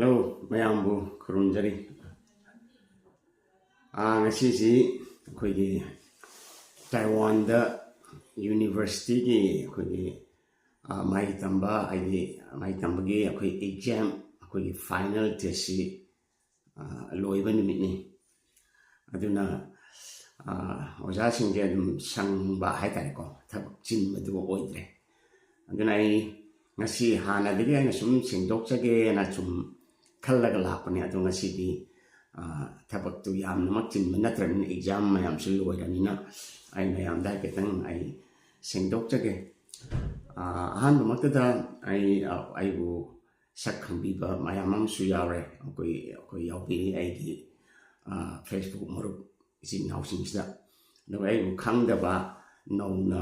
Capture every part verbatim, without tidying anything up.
Hello, ꯃꯌꯥꯝꯕꯨ ꯈꯨꯔꯨꯝꯖꯔꯤ꯫ ꯑꯥ, ꯉꯁꯤꯁꯤ ꯑꯩꯈꯣꯏꯒꯤ ꯇꯥꯏꯋꯥꯟꯗ ꯌꯨꯅꯤꯚꯔꯁꯤꯇꯤꯒꯤ ꯑꯩꯈꯣꯏꯒꯤ, ꯑꯥ, ꯃꯍꯩ ꯇꯝꯕ, ꯍꯥꯏꯗꯤ ꯃꯍꯩ ꯇꯝꯕꯒꯤ ꯑꯩꯈꯣꯏ ꯑꯦꯛꯖꯥꯝ, ꯑꯩꯈꯣꯏꯒꯤ ꯐꯥꯏꯅꯦꯜ ꯇꯦꯁꯁꯤ, ꯑꯥ, ꯂꯣꯏꯕ ꯅꯨꯃꯤꯠꯅꯤ꯫ ꯑꯗꯨꯅ, ꯑꯥ, ꯑꯣꯖꯥꯁꯤꯡꯁꯦ ꯑꯗꯨꯝ ꯁꯪꯕ ꯍꯥꯏꯇꯥꯔꯦꯀꯣ, ꯊꯕꯛ ꯆꯤꯟꯕꯗꯨ ꯑꯣꯏꯗ꯭ꯔꯦ꯫ ꯑꯗꯨꯅ ꯑꯩ ꯉꯁꯤ ꯍꯥꯟꯅꯗꯒꯤ ꯑꯩꯅ ꯁꯨꯝ ꯁꯦꯡꯗꯣꯛꯆꯒꯦꯅ ꯁꯨꯝ ꯈꯜꯂꯒ ꯂꯥꯛꯄꯅꯦ꯫ ꯑꯗꯣ ꯉꯁꯤꯗꯤ, ꯑꯥ, ꯊꯕꯛꯇꯨ ꯌꯥꯝꯅꯃꯛ ꯆꯤꯟꯕ ꯅꯠꯇ꯭ꯔꯕꯅꯤꯅ, ꯑꯦꯛꯖꯥꯝ ꯃꯌꯥꯝꯁꯨ ꯂꯣꯏꯔꯕꯅꯤꯅ, ꯑꯩ ꯃꯌꯥꯝꯗ ꯍꯥꯏꯐꯦꯠꯇꯪ ꯑꯩ ꯁꯦꯡꯗꯣꯛꯆꯒꯦ꯫ ꯑꯥ, ꯑꯍꯥꯟꯕꯃꯛꯇꯗ ꯑꯩ, ꯑꯥ, ꯑꯩꯕꯨ ꯁꯛ ꯈꯪꯕꯤꯕ ꯃꯌꯥꯝ ꯑꯃꯁꯨ ꯌꯥꯎꯔꯦ꯫ ꯑꯩꯈꯣꯏ, ꯑꯩꯈꯣꯏ ꯌꯥꯎꯕꯤꯔꯤ ꯑꯩꯒꯤ, ꯑꯥ, Facebook ꯃꯔꯨꯞ ꯏꯆꯤꯟ ꯏꯅꯥꯎꯁꯤꯡꯁꯤꯗ꯫ ꯑꯗꯨꯒ ꯑꯩꯕꯨ ꯈꯪꯗꯕ, ꯅꯧꯅ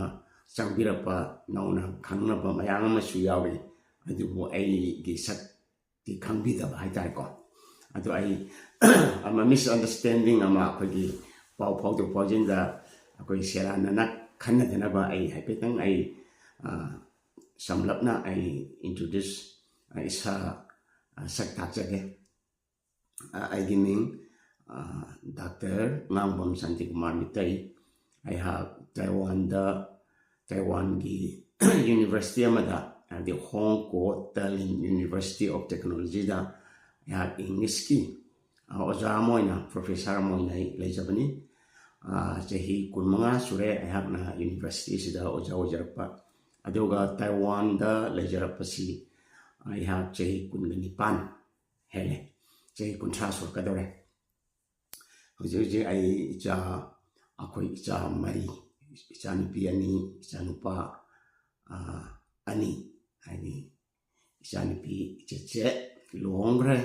ꯆꯪꯕꯤꯔꯛꯄ, ꯅꯧꯅ ꯈꯪꯅꯕ ꯃꯌꯥꯝ ꯑꯃꯁꯨ ꯌꯥꯎꯔꯤ꯫ ꯑꯗꯨꯕꯨ ꯑꯩꯒꯤ ꯁꯛꯇꯤ ꯈꯪꯕꯤꯗꯕ ꯍꯥꯏꯇꯥꯔꯦꯀꯣ꯫ ꯑꯗꯣ ꯑꯩ ꯑꯃ, ꯃꯤꯁꯑꯟꯗꯔꯁꯇꯦꯟꯗꯤꯡ ꯑꯃ, ꯑꯩꯈꯣꯏꯒꯤ ꯄꯥꯎ ꯐꯥꯎꯗꯣꯛ ꯐꯥꯎꯖꯤꯟꯗ ꯑꯩꯈꯣꯏ ꯁꯦꯔꯥꯟꯅꯅ ꯈꯟꯅꯗꯅꯕ ꯑꯩ ꯍꯥꯏꯐꯦꯠꯇꯪ ꯑꯩ, ꯑ, ꯁꯝꯂꯞꯅ ꯑꯩ ꯏꯟꯇ꯭ꯔꯣꯗ꯭ꯌꯨꯁ, ꯑ, ꯏꯁꯥ, ꯑ, ꯁꯛ ꯇꯥꯛꯆꯒꯦ꯫ ꯑ, ꯑꯩꯒꯤ ꯃꯤꯡ, ꯑ, ꯗꯥꯛꯇꯔ ꯉꯥꯡꯕꯝ ꯁꯥꯟꯇꯤꯀꯨꯃꯥꯔ ꯃꯤꯇꯩ꯫ ꯑꯩꯍꯥꯛ ꯇꯥꯏꯋꯥꯟꯗ, ꯇꯥꯏꯋꯥꯟꯒꯤ ꯌꯨꯅꯤꯚꯔꯁꯤꯇꯤ ꯑꯃꯗ, ꯍꯥꯏꯕꯗꯤ ꯍꯣꯡꯀꯣ ꯇꯂꯤꯟ ꯌꯨꯅꯤꯚꯔꯁꯤꯇꯤ ꯑꯣꯐ ꯇꯦꯛꯅꯣꯂꯣꯖꯤꯗ ꯑꯩꯍꯥꯛ ꯏꯪꯂꯤꯁꯀꯤ, ꯑ, ꯑꯣꯖꯥ ꯑꯃ ꯑꯣꯏꯅ, ꯄ꯭ꯔꯣꯐꯦꯁꯔ ꯑꯃ ꯑꯣꯏꯅ ꯑꯩ ꯂꯩꯖꯕꯅꯤ꯫ ꯑ, ꯆꯍꯤ ꯀꯨꯟꯃꯉꯥ ꯁꯨꯔꯦ ꯑꯩꯍꯥꯛꯅ ꯌꯨꯅꯤꯚꯔꯁꯤꯇꯤꯁꯤꯗ ꯑꯣꯖꯥ ꯑꯣꯏꯖꯔꯛꯄ꯫ ꯑꯗꯨꯒ ꯇꯥꯏꯋꯥꯟꯗ ꯂꯩꯖꯔꯛꯄꯁꯤ ꯑꯩꯍꯥꯛ ꯆꯍꯤ ꯀꯨꯟꯒ ꯅꯤꯄꯥꯟ ꯍꯦꯜꯂꯦ꯫ ꯆꯍꯤ ꯀꯨꯟꯊ꯭ꯔꯥ ꯁꯨꯔꯛꯀꯗꯧꯔꯦ꯫ ꯍꯧꯖꯤꯛ ꯍꯧꯖꯤꯛ ꯑꯩ ꯏꯆꯥ, ꯑꯩꯈꯣꯏ ꯏꯆꯥ ꯃꯔꯤ, ꯏꯆꯥꯅꯨꯄꯤ ꯑꯅꯤ, ꯏꯆꯥꯅꯨꯄꯥ, ꯑ, ꯑꯅꯤ, ꯍꯥꯏꯗꯤ ꯏꯆꯥꯅꯨꯄꯤ ꯏꯆꯦꯆꯦ ꯂꯨꯍꯣꯡꯈ꯭ꯔꯦ꯫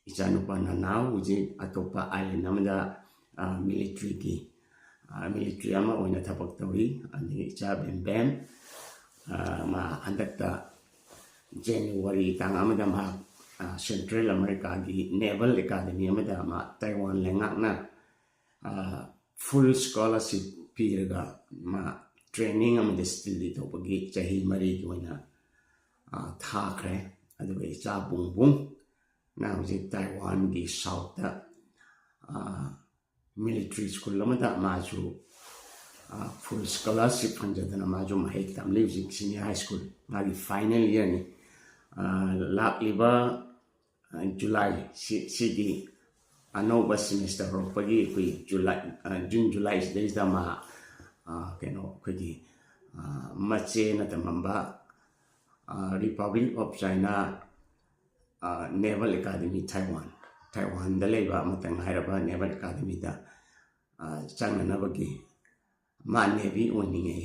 ꯏꯆꯥꯅꯨꯄꯥ ꯅꯅꯥꯎ ꯍꯧꯖꯤꯛ ꯑꯇꯣꯞꯄ ꯑꯥꯏꯂꯦꯟ ꯑꯃꯗ, ꯑ, ꯃꯤꯂꯤꯇ꯭ꯔꯤꯒꯤ, ꯑ, ꯃꯤꯂꯤꯇ꯭ꯔꯤ ꯑꯃ ꯑꯣꯏꯅ ꯊꯕꯛ ꯇꯧꯔꯤ꯫ ꯑꯗꯒꯤ ꯏꯆꯥ ꯕꯦꯝꯕꯦꯝ, ꯑ, ꯃꯥ ꯍꯟꯗꯛꯇ ꯖꯅꯋꯥꯔꯤ ꯇꯥꯡ ꯑꯃꯗ ꯃꯍꯥꯛ, ꯑ, ꯁꯦꯟꯇ꯭ꯔꯦꯜ ꯑꯃꯦꯔꯤꯀꯥꯒꯤ ꯅꯦꯚꯜ ꯑꯦꯀꯥꯗꯃꯤ ꯑꯃꯗ ꯃꯥ ꯇꯥꯏꯋꯥꯟ ꯂꯩꯉꯥꯛꯅ, ꯑ, ꯐꯨꯜ ꯁ꯭ꯀꯣꯂꯔꯁꯤꯞ ꯄꯤꯔꯒ ꯃꯥ ꯇ꯭ꯔꯦꯅꯤꯡ ꯑꯃꯗꯤ ꯁ꯭ꯇꯗꯤ ꯇꯧꯕꯒꯤ ꯆꯍꯤ ꯃꯔꯤꯒꯤ ꯑꯣꯏꯅ, ꯑ, ꯊꯥꯈ꯭ꯔꯦ꯫ ꯑꯗꯨꯒ ꯏꯆꯥ ꯕꯨꯡꯕꯨꯡ, ꯃꯥ ꯍꯧꯖꯤꯛ ꯇꯥꯏꯋꯥꯟꯒꯤ ꯁꯥꯎꯠꯇ ꯃꯤꯂꯤꯇ꯭ꯔꯤ ꯁ꯭ꯀꯨꯜ ꯑꯃꯗ ꯃꯥꯁꯨ ꯐꯨꯜ ꯁ꯭ꯀꯣꯂꯥꯔꯁꯤꯞ ꯐꯪꯖꯗꯅ ꯃꯥꯁꯨ ꯃꯍꯩ ꯇꯝꯂꯤ꯫ ꯍꯧꯖꯤꯛ ꯁꯤꯅꯤꯌꯔ ꯍꯥꯏ ꯁ꯭ꯀꯨꯜ ꯃꯥꯒꯤ ꯐꯥꯏꯅꯦꯜ ꯏꯌꯔꯅꯤ꯫ ꯂꯥꯛꯂꯤꯕ ꯖꯨꯂꯥꯏ ꯁꯤꯒꯤ ꯑꯅꯧꯕ ꯁꯤꯃꯦꯁꯇꯔ ꯍꯧꯔꯛꯄꯒꯤ ꯑꯩꯈꯣꯏ ꯖꯨꯂꯥꯏ, ꯖꯨꯟ ꯖꯨꯂꯥꯏ ꯁꯤꯗꯩꯁꯤꯗ ꯃꯥ ꯀꯩꯅꯣ ꯑꯩꯈꯣꯏꯒꯤ ꯃꯆꯦꯅ ꯇꯝꯃꯝꯕ Republic of China Naval Academy Taiwan, ꯇꯥꯏꯋꯥꯟꯗ ꯂꯩꯕ ꯑꯃꯠꯇ ꯉꯥꯏꯔꯕ ꯅꯦꯚꯜ ꯑꯦꯀꯥꯗꯃꯤꯗ ꯆꯪꯅꯅꯕꯒꯤ, ꯃꯥ ꯅꯦꯚꯤ ꯑꯣꯏꯅꯤꯡꯉꯦ,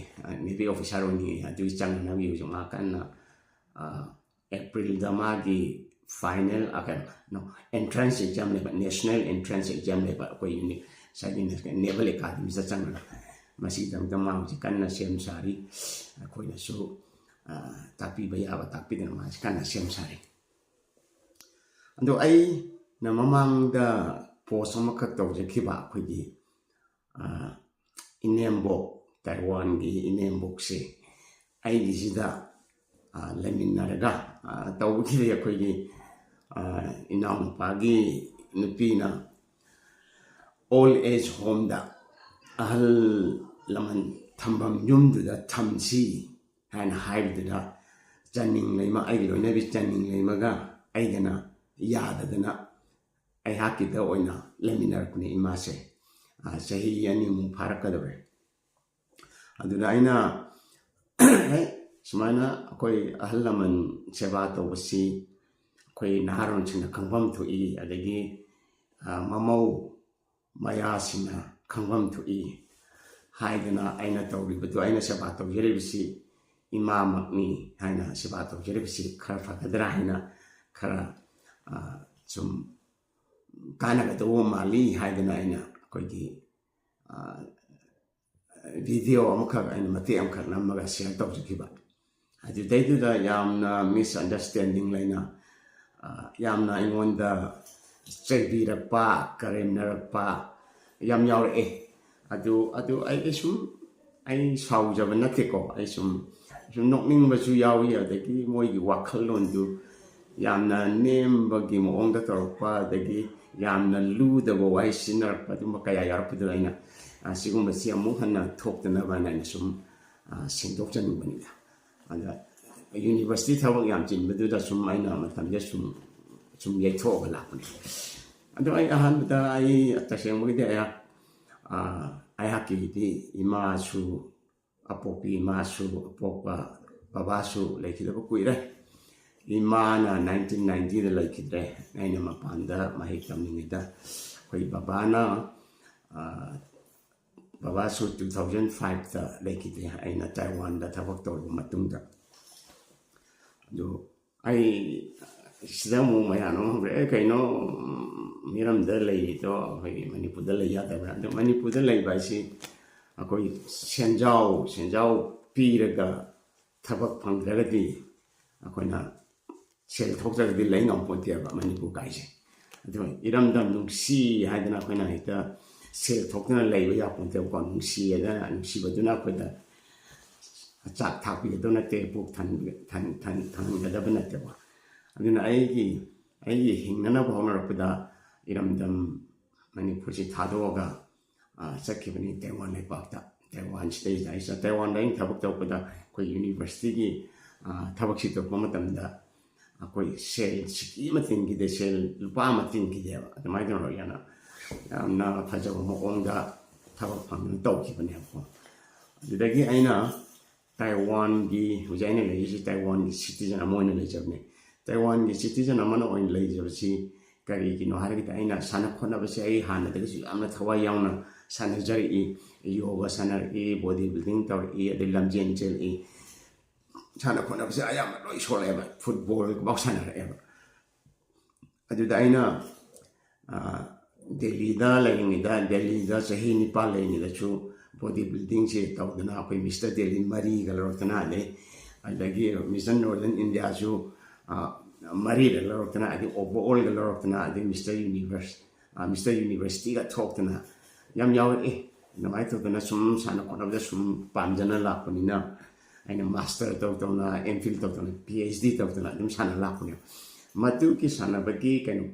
ꯅꯦꯚꯤ ꯑꯣꯐꯤꯁꯥꯔ ꯑꯣꯏꯅꯤꯡꯉꯦ, ꯑꯗꯨꯒꯤ ꯆꯪꯅꯅꯕꯒꯤ ꯍꯧꯖꯤꯛ ꯃꯥ ꯀꯟꯅ ꯑꯦꯄ꯭ꯔꯤꯜꯗ ꯃꯥꯒꯤ ꯐꯥꯏꯅꯦꯜ ꯀꯩꯅꯣ ꯑꯦꯟꯇ꯭ꯔꯥꯟꯁ ꯑꯦꯛꯖꯥꯝ ꯂꯩꯕ, ꯅꯦꯁꯅꯦꯜ ꯑꯦꯟꯇ꯭ꯔꯥꯟꯁ ꯑꯦꯛꯖꯥꯝ ꯂꯩꯕ ꯑꯩꯈꯣꯏ ꯉꯁꯥꯏꯒꯤ ꯅꯦꯚꯜ ꯑꯦꯀꯥꯗꯃꯤꯗ ꯆꯪꯅꯅꯕ꯫ ꯃꯁꯤꯒꯤꯗꯃꯛꯇ ꯃꯥ ꯍꯧꯖꯤꯛ ꯀꯟꯅ ꯁꯦꯝ ꯁꯥꯔꯤ꯫ ꯑꯩꯈꯣꯏꯅꯁꯨ ꯇꯥꯛꯄꯤꯕ ꯌꯥꯕ ꯇꯥꯛꯄꯤꯗꯅ ꯃꯥꯁꯤ ꯀꯟꯅ ꯁꯦꯝ ꯁꯥꯔꯤ꯫ ꯑꯗꯣ ꯑꯩꯅ ꯃꯃꯥꯡꯗ ꯄꯣꯁ ꯑꯃꯈꯛ ꯇꯧꯖꯈꯤꯕ ꯑꯩꯈꯣꯏꯒꯤ ꯏꯅꯦꯝꯕꯣꯛ, ꯇꯥꯏꯋꯥꯟꯒꯤ ꯏꯅꯦꯝꯕꯣꯛꯁꯦ ꯑꯩꯒꯤꯁꯤꯗ ꯂꯩꯃꯤꯟꯅꯔꯒ ꯇꯧꯕꯒꯤꯗꯤ ꯑꯩꯈꯣꯏꯒꯤ ꯏꯅꯥꯎꯅꯨꯄꯥꯒꯤ ꯅꯨꯄꯤꯅ ꯑꯣꯜ ꯑꯦꯖ ꯍꯣꯝꯗ, ꯑꯍꯜ ꯂꯃꯟ ꯊꯝꯐꯝ ꯌꯨꯝꯗꯨꯗ ꯊꯝꯁꯤ ꯍꯥꯏꯅ ꯍꯥꯏꯕꯗꯨꯗ ꯆꯥꯅꯤꯡ ꯂꯩꯃ, ꯑꯩꯒꯤ ꯂꯣꯏꯅꯕꯤ ꯆꯥꯅꯤꯡ ꯂꯩꯃꯒ ꯑꯩꯒꯅ ꯌꯥꯗꯗꯅ ꯑꯩꯍꯥꯛꯀꯤꯗ ꯑꯣꯏꯅ ꯂꯩꯃꯤꯟꯅꯔꯛꯄꯅꯤ ꯏꯃꯥꯁꯦ꯫ ꯆꯍꯤ ꯑꯅꯤꯃꯨꯛ ꯐꯥꯔꯛꯀꯗꯧꯔꯦ꯫ ꯑꯗꯨꯗ ꯑꯩꯅ ꯁꯨꯃꯥꯏꯅ ꯑꯩꯈꯣꯏ ꯑꯍꯜ ꯂꯃꯟ ꯁꯦꯕꯥ ꯇꯧꯕꯁꯤ ꯑꯩꯈꯣꯏ ꯅꯍꯥꯔꯣꯟꯁꯤꯡꯅ ꯈꯪꯐꯝ ꯊꯣꯛꯏ, ꯑꯗꯒꯤ ꯃꯃꯧ ꯃꯌꯥꯁꯤꯡꯅ ꯈꯪꯐꯝ ꯊꯣꯛꯏ ꯍꯥꯏꯗꯅ ꯑꯩꯅ ꯇꯧꯔꯤꯕꯗꯨ, ꯑꯩꯅ ꯁꯦꯕꯥ ꯇꯧꯖꯔꯤꯕꯁꯤ ꯏꯃꯥꯃꯛꯅꯤ ꯍꯥꯏꯅ ꯁꯦꯕꯥ ꯇꯧꯖꯔꯤꯕꯁꯤ ꯈꯔ ꯐꯒꯗ꯭ꯔꯥ ꯍꯥꯏꯅ ꯈꯔ ꯁꯨꯝ ꯀꯥꯟꯅꯒꯗꯧꯕ ꯃꯥꯜꯂꯤ ꯍꯥꯏꯗꯅ ꯑꯩꯅ ꯑꯩꯈꯣꯏꯒꯤ ꯚꯤꯗꯤꯑꯣ ꯑꯃꯈꯛ, ꯑꯩꯅ ꯃꯇꯦꯛ ꯑꯃꯈꯛ ꯅꯝꯃꯒ ꯁꯤꯌꯔ ꯇꯧꯖꯈꯤꯕ꯫ ꯑꯗꯨꯗꯩꯗꯨꯗ ꯌꯥꯝꯅ ꯃꯤꯁꯑꯟꯗꯔꯁꯇꯦꯟꯗꯤꯡ ꯂꯩꯅ ꯌꯥꯝꯅ ꯑꯩꯉꯣꯟꯗ ꯆꯩꯕꯤꯔꯛꯄ, ꯀꯔꯦꯝꯅꯔꯛꯄ ꯌꯥꯝ ꯌꯥꯎꯔꯛꯑꯦ꯫ ꯑꯗꯨ ꯑꯗꯨ ꯑꯩ ꯁꯨꯝ, ꯑꯩ ꯁꯥꯎꯖꯕ ꯅꯠꯇꯦꯀꯣ, ꯑꯩ ꯁꯨꯝ ꯁꯨꯝ ꯅꯣꯛꯅꯤꯡꯕꯁꯨ ꯌꯥꯎꯏ꯫ ꯑꯗꯒꯤ ꯃꯣꯏꯒꯤ ꯋꯥꯈꯜꯂꯣꯟꯗꯨ ꯌꯥꯝꯅ ꯅꯦꯝꯕꯒꯤ ꯃꯑꯣꯡꯗ ꯇꯧꯔꯛꯄ, ꯑꯗꯒꯤ ꯌꯥꯝꯅ ꯂꯨꯗꯕ ꯋꯥꯍꯩ ꯁꯤꯖꯤꯟꯅꯔꯛꯄ, ꯑꯗꯨꯝꯕ ꯀꯌꯥ ꯌꯥꯎꯔꯛꯄꯗꯨꯗ ꯑꯩꯅ, ꯑ, ꯁꯤꯒꯨꯝꯕꯁꯤ ꯑꯃꯨꯛ ꯍꯟꯅ ꯊꯣꯛꯇꯅꯕ ꯍꯥꯏꯅ ꯑꯩꯅ ꯁꯨꯝ, ꯑ, ꯁꯦꯡꯗꯣꯛꯆꯅꯤꯡꯕꯅꯤꯗ꯫ ꯑꯗ ꯌꯨꯅꯤꯚꯔꯁꯤꯇꯤ ꯊꯕꯛ ꯌꯥꯝ ꯆꯤꯟꯕꯗꯨꯗ ꯁꯨꯝ ꯑꯩꯅ ꯃꯇꯝꯁꯦ ꯁꯨꯝ, ꯁꯨꯝ ꯌꯩꯊꯣꯛꯑꯒ ꯂꯥꯛꯄꯅꯤ꯫ ꯑꯗꯣ ꯑꯩ ꯑꯍꯥꯟꯕꯗ ꯑꯩ ꯇꯁꯦꯡꯕꯒꯤꯗꯤ ꯑꯩꯍꯥꯛ, ꯑ, ꯑꯩꯍꯥꯛꯀꯤꯗꯤ ꯏꯃꯥꯁꯨ, ꯑꯄꯣꯛꯄꯤ ꯏꯃꯥꯁꯨ, ꯑꯄꯣꯛꯄ ꯕꯕꯥꯁꯨ ꯂꯩꯈꯤꯗꯕ ꯀꯨꯏꯔꯦ꯫ ꯏꯃꯥꯅ ꯅꯥꯏꯟꯇꯤꯟ ꯅꯥꯏꯟꯇꯤꯗ ꯂꯩꯈꯤꯗ꯭ꯔꯦ, ꯑꯩꯅ ꯃꯄꯥꯟꯗ ꯃꯍꯩ ꯇꯝꯂꯤꯉꯩꯗ꯫ ꯑꯩꯈꯣꯏ ꯕꯕꯥꯅ, ꯑ, ꯕꯕꯥꯁꯨ ꯇꯨ ꯊꯥꯎꯖꯟ ꯐꯥꯏꯚꯇ ꯂꯩꯈꯤꯗꯦ, ꯑꯩꯅ ꯇꯥꯏꯋꯥꯟꯗ ꯊꯕꯛ ꯇꯧꯔꯕ ꯃꯇꯨꯡꯗ꯫ ꯑꯗꯨ ꯑꯩ ꯁꯤꯗ ꯑꯃꯨꯛ ꯃꯌꯥꯝ ꯑꯃ ꯍꯧꯔꯛꯑꯦ, "ꯑꯦ, ꯀꯩꯅꯣ, ꯎꯝ, ꯃꯤꯔꯝꯗ ꯂꯩꯔꯤꯗꯣ ꯑꯩꯈꯣꯏ ꯃꯅꯤꯄꯨꯔꯗ ꯂꯩ ꯌꯥꯗꯕ꯭ꯔꯥ?" ꯑꯗꯣ ꯃꯅꯤꯄꯨꯔꯗ ꯂꯩꯕ ꯍꯥꯏꯁꯤ ꯑꯩꯈꯣꯏ ꯁꯦꯟꯖꯥꯎ, ꯁꯦꯟꯖꯥꯎ ꯄꯤꯔꯒ ꯊꯕꯛ ꯐꯪꯗ꯭ꯔꯒꯗꯤ ꯑꯩꯈꯣꯏꯅ ꯁꯦꯜ ꯊꯣꯛꯇ꯭ꯔꯒꯗꯤ ꯂꯩ ꯉꯝꯄꯣꯟꯇꯦꯕ ꯃꯅꯤꯄꯨꯔ ꯀꯥꯏꯁꯦ꯫ ꯑꯗꯨ ꯏꯔꯝꯗꯝ ꯅꯨꯡꯁꯤ ꯍꯥꯏꯗꯅ ꯑꯩꯈꯣꯏꯅ ꯍꯦꯛꯇ ꯁꯦꯜ ꯊꯣꯛꯇꯅ ꯂꯩꯕ ꯌꯥꯄꯣꯟꯇꯦꯕꯀꯣ꯫ ꯅꯨꯡꯁꯤ ꯍꯥꯏꯗꯅ, ꯅꯨꯡꯁꯤꯕꯗꯨꯅ ꯑꯩꯈꯣꯏꯗ ꯆꯥꯛ ꯊꯥꯛꯄꯤꯒꯗꯕ ꯅꯠꯇꯦ, ꯄꯨꯛ ꯊꯟ-, ꯊꯟ-, ꯊꯟ-, ꯊꯟꯍꯟꯒꯗꯕ ꯅꯠꯇꯦꯕ꯫ ꯑꯗꯨꯅ ꯑꯩꯒꯤ, ꯑꯩꯒꯤ ꯍꯤꯡꯅꯅꯕ ꯍꯣꯠꯅꯔꯛꯄꯗ ꯏꯔꯝꯗꯝ ꯃꯅꯤꯄꯨꯔꯁꯤ ꯊꯥꯗꯣꯛꯑꯒ, ꯑ, ꯆꯠꯈꯤꯕꯅꯤ ꯇꯥꯏꯋꯥꯟ ꯂꯩꯄꯥꯛꯇ꯫ ꯇꯥꯏꯋꯥꯟꯁꯤꯗꯩꯗ ꯑꯩ ꯆꯠ-, ꯇꯥꯏꯋꯥꯟꯗ ꯑꯩꯅ ꯊꯕꯛ ꯇꯧꯔꯛꯄꯗ ꯑꯩꯈꯣꯏ ꯌꯨꯅꯤꯚꯔꯁꯤꯇꯤꯒꯤ, ꯑ, ꯊꯕꯛꯁꯤ ꯇꯧꯔꯛꯄ ꯃꯇꯝꯗ ꯑꯩꯈꯣꯏ ꯁꯦꯜ ꯁꯤꯀꯤ ꯑꯃ ꯇꯤꯡꯈꯤꯗꯦ, ꯁꯦꯜ ꯂꯨꯄꯥ ꯑꯃ ꯇꯤꯡꯈꯤꯗꯦꯕ꯫ ꯑꯗꯨꯃꯥꯏꯅ ꯇꯧꯔꯒ ꯌꯥꯝꯅ, ꯌꯥꯝꯅ ꯐꯖꯕ ꯃꯑꯣꯡꯗ ꯊꯕꯛ ꯐꯪꯗꯅ ꯇꯧꯈꯤꯕꯅꯦꯕꯀꯣ꯫ ꯑꯗꯨꯗꯒꯤ ꯑꯩꯅ ꯇꯥꯏꯋꯥꯟꯒꯤ, ꯍꯧꯖꯤꯛ ꯑꯩꯅ ꯂꯩꯔꯤꯁꯤ ꯇꯥꯏꯋꯥꯟꯒꯤ ꯁꯤꯇꯤꯖꯟ ꯑꯃ ꯑꯣꯏꯅ ꯂꯩꯖꯕꯅꯦ꯫ ꯇꯥꯏꯋꯥꯟꯒꯤ ꯁꯤꯇꯤꯖꯟ ꯑꯃꯅ ꯑꯣꯏꯅ ꯂꯩꯖꯕꯁꯤ ꯀꯔꯤꯒꯤꯅꯣ ꯍꯥꯏꯔꯒꯗꯤ, ꯑꯩꯅ ꯁꯥꯟꯅ ꯈꯣꯠꯅꯕꯁꯦ ꯑꯩ ꯍꯥꯟꯅꯗꯒꯤꯁꯨ ꯌꯥꯝꯅ ꯊꯋꯥꯏ ꯌꯥꯎꯅ ꯁꯥꯟꯅꯖꯔꯛꯏ꯫ ꯌꯣꯒ ꯁꯥꯟꯅꯔꯛꯏ, ꯕꯣꯗꯤ ꯕꯤꯜꯗꯤꯡ ꯇꯧꯔꯛꯏ, ꯑꯗꯩ ꯂꯝꯖꯦꯟ ꯆꯦꯜꯂꯛꯏ꯫ ꯁꯥꯟꯅ ꯈꯣꯠꯅꯕꯁꯦ ꯑꯌꯥꯝꯕ ꯂꯣꯏ ꯁꯣꯛꯂꯛꯑꯦꯕ, ꯐꯨꯠꯕꯣꯜꯐꯥꯎ ꯁꯥꯟꯅꯔꯛꯑꯦꯕ꯫ ꯑꯗꯨꯗ ꯑꯩꯅ, ꯑ, ꯗꯦꯜꯂꯤꯗ ꯂꯩꯔꯤꯉꯩꯗ, ꯗꯦꯜꯂꯤꯗ ꯆꯍꯤ ꯅꯤꯄꯥꯜ ꯂꯩꯔꯤꯉꯩꯗꯁꯨ ꯕꯣꯗꯤ ꯕꯤꯜꯗꯤꯡꯁꯦ ꯇꯧꯗꯅ ꯑꯩꯈꯣꯏ ꯃꯤꯁꯇꯔ ꯗꯦꯜꯂꯤ ꯃꯔꯤꯒ ꯂꯧꯔꯛꯇꯅ, ꯑꯗꯩ ꯑꯗꯒꯤ ꯃꯤꯁꯇꯔ ꯅꯣꯔꯗꯔꯟ ꯏꯟꯗꯤꯌꯥꯁꯨ, ꯑ, ꯃꯔꯤꯔ ꯂꯧꯔꯛꯇꯅ, ꯑꯗꯩ ꯑꯣꯚꯔ ꯑꯣꯜꯒ ꯂꯧꯔꯛꯇꯅ, ꯑꯗꯩ ꯃꯤꯁꯇꯔ ꯌꯨꯅꯤꯚꯔꯁ, ꯑ, ꯃꯤꯁꯇꯔ ꯌꯨꯅꯤꯚꯔꯁꯤꯇꯤꯒ ꯊꯣꯛꯇꯅ ꯌꯥꯝ ꯌꯥꯎꯔꯛꯑꯦ꯫ ꯑꯗꯨꯃꯥꯏꯅ ꯇꯧꯗꯅ ꯁꯨꯝ ꯁꯥꯟꯅ ꯈꯣꯠꯅꯕꯗ ꯁꯨꯝ ꯄꯥꯝꯖꯅ ꯂꯥꯛꯄꯅꯤꯅ, ꯑꯩꯅ ꯃꯥꯁꯇꯔ ꯇꯧ ꯇꯧꯅ, ꯑꯦꯝ ꯐꯤꯜ ꯇꯧ ꯇꯧꯅ, ꯄꯤ ꯑꯩꯆ ꯗꯤ ꯇꯧꯗꯅ ꯑꯗꯨꯝ ꯁꯥꯟꯅ ꯂꯥꯛꯄꯅꯦꯕ꯫ ꯃꯗꯨꯒꯤ ꯁꯥꯟꯅꯕꯒꯤ ꯀꯩꯅꯣ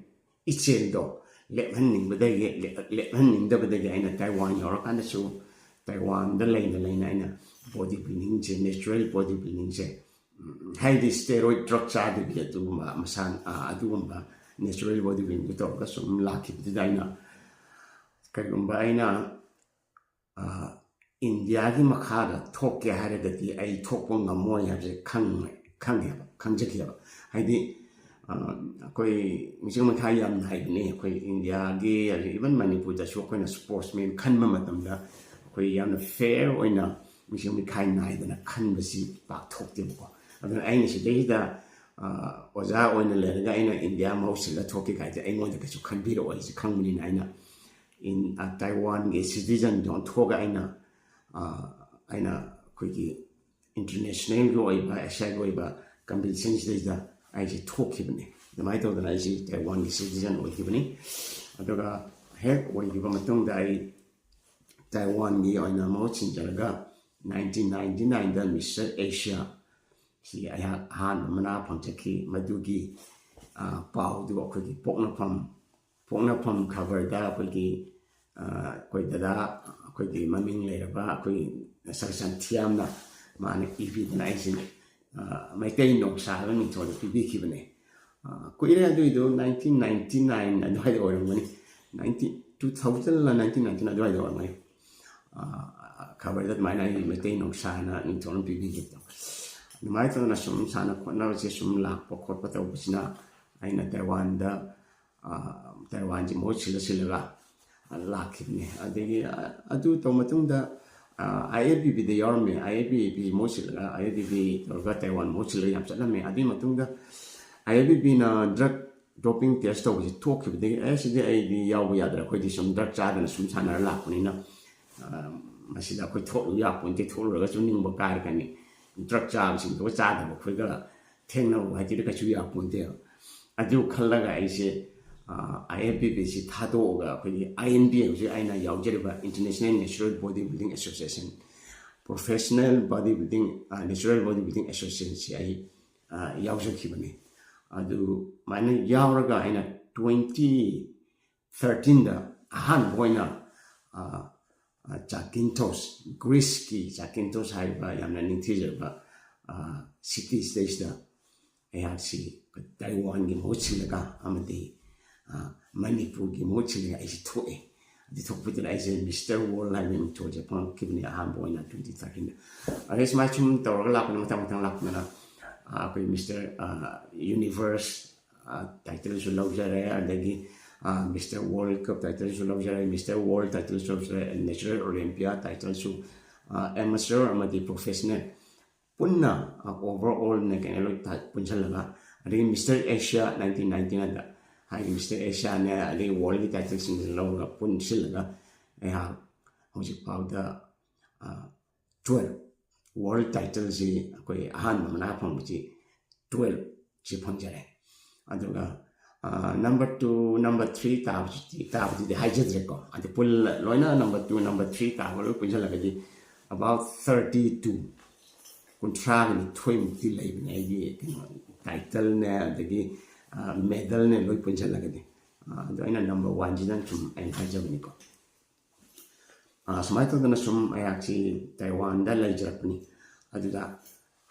ꯏꯆꯦꯜꯗꯣ ꯂꯦꯞꯍꯟꯅꯤꯡꯕꯗꯒꯤ, ꯂꯦꯞꯍꯟꯅꯤꯡꯗꯕꯗꯒꯤ ꯑꯩꯅ ꯇꯥꯏꯋꯥꯟ ꯌꯧꯔꯀꯥꯟꯗꯁꯨ ꯇꯥꯏꯋꯥꯟꯗ ꯂꯩꯅ ꯂꯩꯅ ꯑꯩꯅ ꯕꯣꯗꯤ ꯕꯤꯜꯗꯤꯡꯁꯦ, ꯅꯦꯆꯔꯦꯜ ꯕꯣꯗꯤ ꯕꯤꯜꯗꯤꯡꯁꯦ, ꯍꯥꯏꯗꯤ ꯁ꯭ꯇꯦꯔꯣꯏꯗ ꯗ꯭ꯔꯒ ꯆꯥꯗꯕꯤ ꯑꯗꯨꯒꯨꯝꯕ ꯃꯁꯥꯟ-, ꯑꯗꯨꯒꯨꯝꯕ ꯅꯦꯆꯔꯦꯜ ꯕꯣꯗꯤ ꯕꯤꯜꯗꯤꯡꯗꯨ ꯇꯧꯔꯒ ꯁꯨꯝ ꯂꯥꯛꯈꯤꯕꯗꯨꯗ ꯑꯩꯅ ꯀꯔꯤꯒꯨꯝꯕ ꯑꯩꯅ ꯏꯟꯗꯤꯌꯥꯒꯤ ꯃꯈꯥꯗ ꯊꯣꯛꯀꯦ ꯍꯥꯏꯔꯒꯗꯤ ꯑꯩ ꯊꯣꯛꯄ ꯉꯝꯃꯣꯏ ꯍꯥꯏꯕꯁꯦ ꯈꯪꯉꯦ, ꯈꯪꯉꯦꯕ, ꯈꯪꯖꯈꯤꯑꯕ꯫ ꯍꯥꯏꯗꯤ ꯑꯩꯈꯣꯏ ꯃꯤꯆꯪ ꯃꯤꯈꯥꯏ ꯌꯥꯝ ꯅꯥꯏꯕꯅꯤ꯫ ꯑꯩꯈꯣꯏ ꯏꯟꯗꯤꯌꯥꯒꯤ, ꯏꯚꯟ ꯃꯅꯤꯄꯨꯔꯗꯁꯨ ꯑꯩꯈꯣꯏꯅ ꯁ꯭ꯄꯣꯔꯠꯁꯃꯦꯟ ꯈꯟꯕ ꯃꯇꯝꯗ ꯑꯩꯈꯣꯏ ꯌꯥꯝꯅ ꯐꯤꯌꯔ ꯑꯣꯏꯅ ꯃꯤꯆꯪ ꯃꯤꯈꯥꯏ ꯅꯥꯏꯗꯅ ꯈꯟꯕꯁꯤ ꯄꯥꯛ ꯊꯣꯛꯇꯦꯕꯀꯣ꯫ ꯑꯗꯨꯅ ꯑꯩꯅ ꯁꯤꯗꯩꯁꯤꯗ ꯑꯣꯖꯥ ꯑꯣꯏꯅ ꯂꯩꯔꯒ ꯑꯩꯅ ꯏꯟꯗꯤꯌꯥ ꯃꯍꯨꯠ ꯁꯤꯜꯂ ꯊꯣꯛꯀꯦ ꯀꯥꯏꯁꯦ ꯑꯩꯉꯣꯟꯗ ꯀꯩꯁꯨ ꯈꯟꯕꯤꯔꯛꯑꯣꯏ ꯍꯥꯏꯁꯦ ꯈꯪꯕꯅꯤꯅ ꯑꯩꯅ ꯏꯟ-, ꯇꯥꯏꯋꯥꯟꯒꯤ ꯁꯤꯇꯤꯖꯟꯗ ꯑꯣꯟꯊꯣꯛꯑꯒ ꯑꯩꯅ, ꯑꯩꯅ ꯑꯩꯈꯣꯏꯒꯤ ꯏꯟꯇꯔꯅꯦꯁꯅꯦꯜꯒꯤ ꯑꯣꯏꯕ, ꯑꯦꯁꯤꯌꯥꯒꯤ ꯑꯣꯏꯕ ꯀꯝꯄꯤꯇꯤꯁꯟꯁꯤꯗꯩꯗ ꯑꯩꯁꯦ ꯊꯣꯛꯈꯤꯕꯅꯤ꯫ ꯑꯗꯨꯃꯥꯏꯅ ꯇꯧꯗꯅ ꯑꯩꯁꯤ ꯇꯥꯏꯋꯥꯟꯒꯤ ꯁꯤꯇꯤꯖꯟ ꯑꯣꯏꯈꯤꯕꯅꯤ꯫ ꯑꯗꯨꯒ ꯍꯦꯛ ꯑꯣꯏꯈꯤꯕ ꯃꯇꯨꯡꯗ ꯑꯩ ꯇꯥꯏꯋꯥꯟꯒꯤ ꯑꯣꯏꯅ ꯃꯍꯨꯠ ꯁꯤꯟꯖꯔꯒ ꯅꯥꯏꯟꯇꯤꯟ ꯅꯥꯏꯟꯇꯤ ꯅꯥꯏꯟꯗ ꯃꯤꯁꯇꯔ ꯑꯦꯁꯤꯌꯥ ꯁꯤ ꯑꯩꯍꯥꯛ ꯑꯍꯥꯟꯕ ꯃꯅꯥ ꯐꯪꯖꯈꯤ꯫ ꯃꯗꯨꯒꯤ ꯄꯥꯎꯗꯨ ꯑꯩꯈꯣꯏꯒꯤ ꯄꯣꯛꯅꯐꯝ, ꯄꯣꯛꯅꯐꯝ ꯈꯕꯔꯗ ꯑꯩꯈꯣꯏꯒꯤ ꯑꯩꯈꯣꯏ ꯗꯗꯥ, ꯑꯩꯈꯣꯏꯒꯤ ꯃꯃꯤꯡ ꯂꯩꯔꯕ ꯑꯩꯈꯣꯏꯒꯤ ꯁꯔ ꯁꯟꯊꯤꯌꯥꯝꯅ ꯃꯥꯅ ꯏꯕꯤꯗꯅ ꯑꯩꯁꯤ ꯃꯩꯇꯩ ꯅꯣꯡꯁꯥ ꯍꯥꯏꯕ ꯃꯤꯡꯊꯣꯜꯗ ꯄꯤꯕꯤꯈꯤꯕꯅꯦ꯫ ꯀꯨꯏꯔꯦ, ꯑꯗꯨꯏꯗꯣ ꯅꯥꯏꯟꯇꯤꯟ ꯅꯥꯏꯟꯇꯤ ꯅꯥꯏꯟ ꯑꯗꯨꯋꯥꯏꯗ ꯑꯣꯏꯔꯝꯒꯅꯤ, ꯅꯥꯏꯟꯇꯤꯟ, ꯇꯨ ꯊꯥꯎꯖꯟꯂ ꯅꯥꯏꯟꯇꯤꯟ ꯅꯥꯏꯟꯇꯤꯟ ꯑꯗꯨꯋꯥꯏꯗ ꯑꯣꯏꯔꯝꯒꯅꯤ꯫ ꯈꯕꯔꯗ ꯑꯗꯨꯃꯥꯏꯅ ꯑꯩ ꯃꯩꯇꯩ ꯅꯣꯡꯁꯥ ꯍꯥꯏꯅ ꯃꯤꯡꯊꯣꯜ ꯑꯃ ꯄꯤꯕꯤꯈꯤꯕꯗꯣ꯫ ꯑꯗꯨꯃꯥꯏꯅ ꯇꯧꯗꯅ ꯁꯨꯝ ꯁꯥꯟꯅ ꯈꯣꯠꯅꯕꯁꯦ ꯁꯨꯝ ꯂꯥꯛꯄ ꯈꯣꯠꯄ ꯇꯧꯕꯁꯤꯅ ꯑꯩꯅ ꯇꯥꯏꯋꯥꯟꯗ, ꯇꯥꯏꯋꯥꯟꯁꯤ ꯃꯍꯨꯠ ꯁꯤꯜꯂ ꯁꯤꯜꯂꯒ ꯂꯥꯛꯈꯤꯕꯅꯦ꯫ ꯑꯗꯒꯤ ꯑꯗꯨ ꯇꯧ ꯃꯇꯨꯡꯗ ꯑꯥꯏ ꯑꯦꯐ ꯕꯤ ꯕꯤꯗ ꯌꯥꯎꯔꯝꯃꯦ꯫ ꯑꯥꯏ ꯑꯦꯐ ꯕꯤ ꯕꯤ ꯃꯍꯨꯠ ꯁꯤꯜꯂꯒ, ꯑꯥꯏ ꯑꯦꯐ ꯕꯤ ꯕꯤ ꯇꯧꯔꯒ ꯇꯥꯏꯋꯥꯟ ꯃꯍꯨꯠ ꯁꯤꯜꯂꯒ ꯌꯥꯝ ꯆꯠꯂꯝꯃꯦ꯫ ꯑꯗꯨꯒꯤ ꯃꯇꯨꯡꯗ ꯑꯥꯏ ꯑꯦꯐ ꯕꯤ ꯕꯤꯅ ꯗ꯭ꯔꯒ ꯗꯣꯄꯤꯡ ꯇꯦꯁ ꯇꯧꯕꯁꯤ ꯊꯣꯛꯈꯤꯕꯗꯒꯤ, "ꯑꯦ, ꯁꯤꯗꯤ ꯑꯩꯗꯤ ꯌꯥꯎꯕ ꯌꯥꯗ꯭ꯔꯦ, ꯑꯩꯈꯣꯏꯗꯤ ꯁꯨꯝ ꯗ꯭ꯔꯒ ꯆꯥꯗꯅ ꯁꯨꯝ ꯁꯥꯟꯅꯔ ꯂꯥꯛꯄꯅꯤꯅ, ꯃꯁꯤꯗ ꯑꯩꯈꯣꯏ ꯊꯣꯛꯂꯨ ꯌꯥꯄꯣꯟꯇꯦ, ꯊꯣꯛꯂꯨꯔꯒꯁꯨ ꯅꯤꯡꯕ ꯀꯥꯏꯔꯛꯀꯅꯤ, ꯗ꯭ꯔꯒ ꯆꯥꯕꯁꯤꯡꯗꯨꯒ ꯆꯥꯗꯕ ꯑꯩꯈꯣꯏꯒ ꯊꯦꯡꯅꯕ ꯍꯥꯏꯗꯨꯗꯤ ꯀꯩꯁꯨ ꯌꯥꯄꯣꯟꯇꯦꯕ"꯫ ꯑꯗꯨ ꯈꯜꯂꯒ ꯑꯩꯁꯦ ꯑꯥꯏ ꯑꯦꯐ ꯕꯤ ꯕꯤꯁꯤ ꯊꯥꯗꯣꯛꯑꯒ ꯑꯩꯈꯣꯏꯒꯤ ꯑꯥꯏ ꯑꯦꯟ ꯕꯤ ꯍꯧꯖꯤꯛ ꯑꯩꯅ ꯌꯥꯎꯖꯔꯤꯕ International Natural Body Building Association, Professional Body Building, Natural Body Building Associationꯁꯤ ꯑꯩ ꯌꯥꯎꯖꯈꯤꯕꯅꯤ꯫ ꯑꯗꯨꯃꯥꯏꯅ ꯌꯥꯎꯔꯒ ꯑꯩꯅ twenty thirteenꯗ ꯑꯍꯥꯟꯕ ꯑꯣꯏꯅ ꯖꯥꯀꯤꯟꯊꯣꯁ, ꯒ꯭ꯔꯤꯁꯀꯤ ꯖꯥꯀꯤꯟꯊꯣꯁ ꯍꯥꯏꯔꯤꯕ ꯌꯥꯝꯅ ꯅꯤꯡꯊꯤꯖꯔꯕ ꯁꯤꯇꯤ ꯁꯤꯗꯩꯁꯤꯗ ꯑꯩꯍꯥꯛꯁꯤ ꯇꯥꯏꯋꯥꯟꯒꯤ ꯃꯍꯨꯠ ꯁꯤꯜꯂꯒ ꯑꯃꯗꯤ ꯃꯅꯤꯄꯨꯔꯒꯤ ꯃꯍꯨꯠ ꯁꯤꯜꯂꯒ ꯑꯩꯁꯦ ꯊꯣꯛꯑꯦ꯫ ꯑꯗꯨ ꯊꯣꯛꯄꯗꯨꯅ ꯑꯩꯁꯦ ꯃꯤꯁꯇꯔ ꯋꯥꯔꯜ ꯍꯥꯏꯕ ꯃꯤꯡꯊꯣꯜꯁꯦ ꯐꯪꯉꯛꯈꯤꯕꯅꯤ ꯑꯍꯥꯟꯕ ꯑꯣꯏꯅ twenty thirteenꯗ꯫ ꯑꯗꯩ ꯁꯨꯃꯥꯏꯅ ꯁꯨꯝ ꯇꯧꯔꯒ ꯂꯥꯛꯄꯅ, ꯃꯊꯪ ꯃꯊꯪ ꯂꯥꯛꯄꯗꯅ ꯑꯩꯈꯣꯏ ꯃꯤꯁꯇꯔ ꯌꯨꯅꯤꯚꯔꯁ ꯇꯥꯏꯇꯜꯁꯨ ꯂꯧꯖꯔꯦ, ꯑꯗꯒꯤ ꯃꯤꯁꯇꯔ ꯋꯥꯔꯜ ꯀꯞ ꯇꯥꯏꯇꯜꯁꯨ ꯂꯧꯖꯔꯦ, ꯃꯤꯁꯇꯔ ꯋꯥꯔꯜ ꯇꯥꯏꯇꯜꯁꯨ ꯂꯧꯖꯔꯦ, ꯅꯦꯆꯔꯦꯜ ꯑꯣꯂꯦꯝꯄꯤꯌꯥ ꯇꯥꯏꯇꯜꯁꯨ, ꯑꯦꯃꯦꯆꯔ ꯑꯃꯗꯤ ꯄ꯭ꯔꯣꯐꯦꯁꯅꯦꯜ ꯄꯨꯟꯅ, ꯑꯣꯚꯔ ꯑꯣꯜꯅ ꯀꯩꯅꯣ ꯂꯣꯏ ꯄꯨꯟꯁꯤꯜꯂꯒ, ꯑꯗꯒꯤ ꯃꯤꯁꯇꯔ ꯑꯦꯁꯤꯌꯥ nineteen ninety nineꯗ ꯍꯥꯏꯗꯤ ꯃꯤꯁꯇꯔ ꯑꯦꯁꯤꯌꯥꯅꯦ, ꯑꯗꯒꯤ ꯋꯥꯔꯜꯒꯤ ꯇꯥꯏꯇꯜꯁꯤꯡꯁꯦ ꯂꯧꯔꯒ ꯄꯨꯟꯁꯤꯜꯂꯒ ꯑꯩꯍꯥꯛ ꯍꯧꯖꯤꯛ ꯐꯥꯎꯗ twelve, ꯋꯥꯔꯜ ꯇꯥꯏꯇꯜꯁꯤ ꯑꯩꯈꯣꯏ ꯑꯍꯥꯟꯕ ꯃꯅꯥ ꯐꯪꯕꯁꯤ twelve ꯁꯤ ꯐꯪꯖꯔꯦ꯫ ꯑꯗꯨꯒ number two, number three ꯇꯥꯕꯁꯤꯗꯤ, ꯇꯥꯕꯗꯨꯗꯤ ꯍꯥꯏꯖꯗ꯭ꯔꯦꯀꯣ꯫ ꯑꯗꯨ ꯄꯨꯜꯂ ꯂꯣꯏꯅ number two, number three ꯇꯥꯕ ꯂꯣꯏ ꯄꯨꯟꯁꯤꯜꯂꯒꯗꯤ about thirty two, ꯀꯨꯟꯊ꯭ꯔꯥꯒ ꯅꯤꯊꯣꯏꯃꯨꯛꯇꯤ ꯂꯩꯕꯅꯦ ꯑꯩꯒꯤ ꯀꯩꯅꯣ, ꯇꯥꯏꯇꯜꯅꯦ, ꯑꯗꯒꯤ ꯃꯦꯗꯜꯅꯦ, ꯂꯣꯏ ꯄꯨꯟꯁꯤꯜꯂꯒꯗꯤ꯫ ꯑꯗꯣ ꯑꯩꯅ number oneꯁꯤꯗꯪ ꯁꯨꯝ ꯑꯩꯅ ꯍꯥꯏꯖꯕꯅꯤꯀꯣ꯫ ꯁꯨꯃꯥꯏꯅ ꯇꯧꯗꯅ ꯁꯨꯝ ꯑꯩꯍꯥꯛꯁꯤ ꯇꯥꯏꯋꯥꯟꯗ ꯂꯩꯖꯔꯛꯄꯅꯤ꯫ ꯑꯗꯨꯗ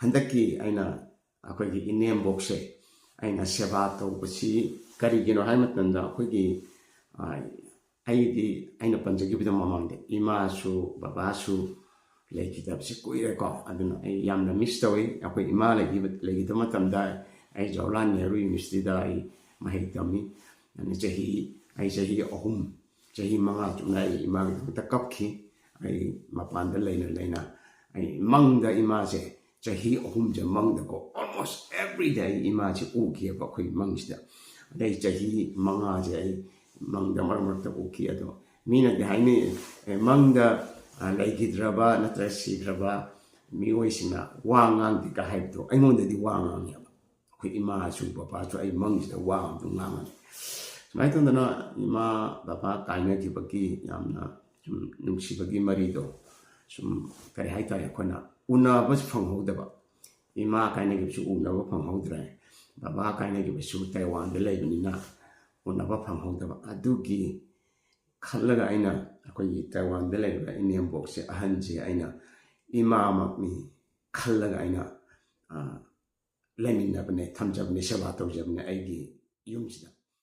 ꯍꯟꯗꯛꯀꯤ ꯑꯩꯅ ꯑꯩꯈꯣꯏꯒꯤ ꯏꯅꯦꯝꯕꯣꯛꯁꯦ ꯑꯩꯅ ꯁꯦꯕꯥ ꯇꯧꯕꯁꯤ ꯀꯔꯤꯒꯤꯅꯣ ꯍꯥꯏꯕ ꯃꯇꯝꯗ, ꯑꯩꯈꯣꯏꯒꯤ ꯑꯩꯗꯤ, ꯑꯩꯅ ꯄꯟꯖꯈꯤꯕꯗ ꯃꯃꯥꯡꯗ, ꯏꯃꯥꯁꯨ ꯕꯕꯥꯁꯨ ꯂꯩꯈꯤꯗꯕꯁꯤ ꯀꯨꯏꯔꯦꯀꯣ꯫ ꯑꯗꯨꯅ ꯑꯩ ꯌꯥꯝꯅ miss ꯇꯧꯏ꯫ ꯑꯩꯈꯣꯏ ꯏꯃꯥ ꯂꯩꯈꯤꯕ, ꯂꯩꯈꯤꯗꯕ ꯃꯇꯝꯗ ꯑꯩ ꯖꯋꯥꯍꯔꯂꯥꯜ ꯅꯦꯍꯔꯨ ꯌꯨꯅꯤꯚꯔꯁꯤꯇꯤꯗ ꯑꯩ ꯃꯍꯩ ꯇꯝꯃꯤ꯫ ꯑꯗꯨꯅ ꯆꯍꯤ, ꯑꯩ ꯆꯍꯤ ꯑꯍꯨꯝ, ꯆꯍꯤ ꯃꯉꯥ ꯆꯨꯞꯅ ꯑꯩ ꯏꯃꯥꯒꯤꯗꯃꯛꯇ ꯀꯞꯈꯤ꯫ ꯑꯩ ꯃꯄꯥꯟꯗ ꯂꯩꯅ ꯂꯩꯅ ꯑꯩ ꯃꯪꯗ ꯏꯃꯥꯁꯦ ꯆꯍꯤ ꯑꯍꯨꯝꯁꯦ ꯃꯪꯗꯀꯣ, almost every day ꯑꯩ ꯏꯃꯥꯁꯦ ꯎꯈꯤꯑꯕ ꯑꯩꯈꯣꯏ ꯃꯪꯁꯤꯗ꯫ ꯑꯗꯩ ꯆꯍꯤ ꯃꯉꯥꯁꯦ ꯑꯩ ꯃꯪꯗ ꯃꯔꯛ ꯃꯔꯛꯇ ꯎꯈꯤ꯫ ꯑꯗꯣ ꯃꯤꯅꯗꯤ ꯍꯥꯏꯅꯩ, "ꯑꯦ, ꯃꯪꯗ ꯂꯩꯈꯤꯗ꯭ꯔꯕ ꯅꯠꯇ꯭ꯔꯒ ꯁꯤꯈ꯭ꯔꯕ ꯃꯤꯑꯣꯏꯁꯤꯡꯅ ꯋꯥ ꯉꯥꯡꯗꯦꯒ" ꯍꯥꯏꯕꯗꯣ, ꯑꯩꯉꯣꯟꯗꯗꯤ ꯋꯥ ꯉꯥꯡꯉꯦꯕ꯫ ꯑꯩꯈꯣꯏ ꯏꯃꯥꯁꯨ ꯕꯕꯥꯁꯨ ꯑꯩ ꯃꯪꯁꯤꯗ ꯋꯥ ꯑꯗꯨꯝ ꯉꯥꯡꯉꯅꯤ꯫ ꯁꯨꯃꯥꯏꯅ ꯇꯧꯗꯅ ꯏꯃꯥ ꯕꯕꯥ ꯀꯥꯏꯅꯈꯤꯕꯒꯤ ꯌꯥꯝꯅ ꯁꯨꯝ ꯅꯨꯡꯁꯤꯕꯒꯤ ꯃꯔꯤꯗꯣ ꯁꯨꯝ, ꯀꯔꯤ ꯍꯥꯏꯇꯥꯔꯦ, ꯑꯩꯈꯣꯏꯅ ꯎꯅꯕꯁꯨ ꯐꯪꯍꯧꯗꯕ, ꯏꯃꯥ ꯀꯥꯏꯅꯈꯤꯕꯁꯨ ꯎꯅꯕ ꯐꯪꯍꯧꯗ꯭ꯔꯦ꯫ ꯕꯕꯥ ꯀꯥꯏꯅꯈꯤꯕꯁꯨ ꯇꯥꯏꯋꯥꯟꯗ ꯂꯩꯕꯅꯤꯅ ꯎꯅꯕ ꯐꯪꯍꯧꯗꯕ꯫ ꯑꯗꯨꯒꯤ ꯈꯜꯂꯒ ꯑꯩꯅ ꯑꯩꯈꯣꯏꯒꯤ ꯇꯥꯏꯋꯥꯟꯗ ꯂꯩꯔꯤꯕ ꯏꯅꯦꯝꯕꯣꯛꯁꯦ, ꯑꯍꯟꯁꯦ ꯑꯩꯅ ꯏꯃꯥꯃꯛꯅꯤ ꯈꯜꯂꯒ ꯑꯩꯅ, ꯑ, ꯂꯩꯃꯤꯟꯅꯕꯅꯦ, ꯊꯝꯖꯕꯅꯦ, ꯁꯦꯕꯥ ꯇꯧꯖꯕꯅꯦ ꯑꯩꯒꯤ ꯌꯨꯝꯁꯤꯗ꯫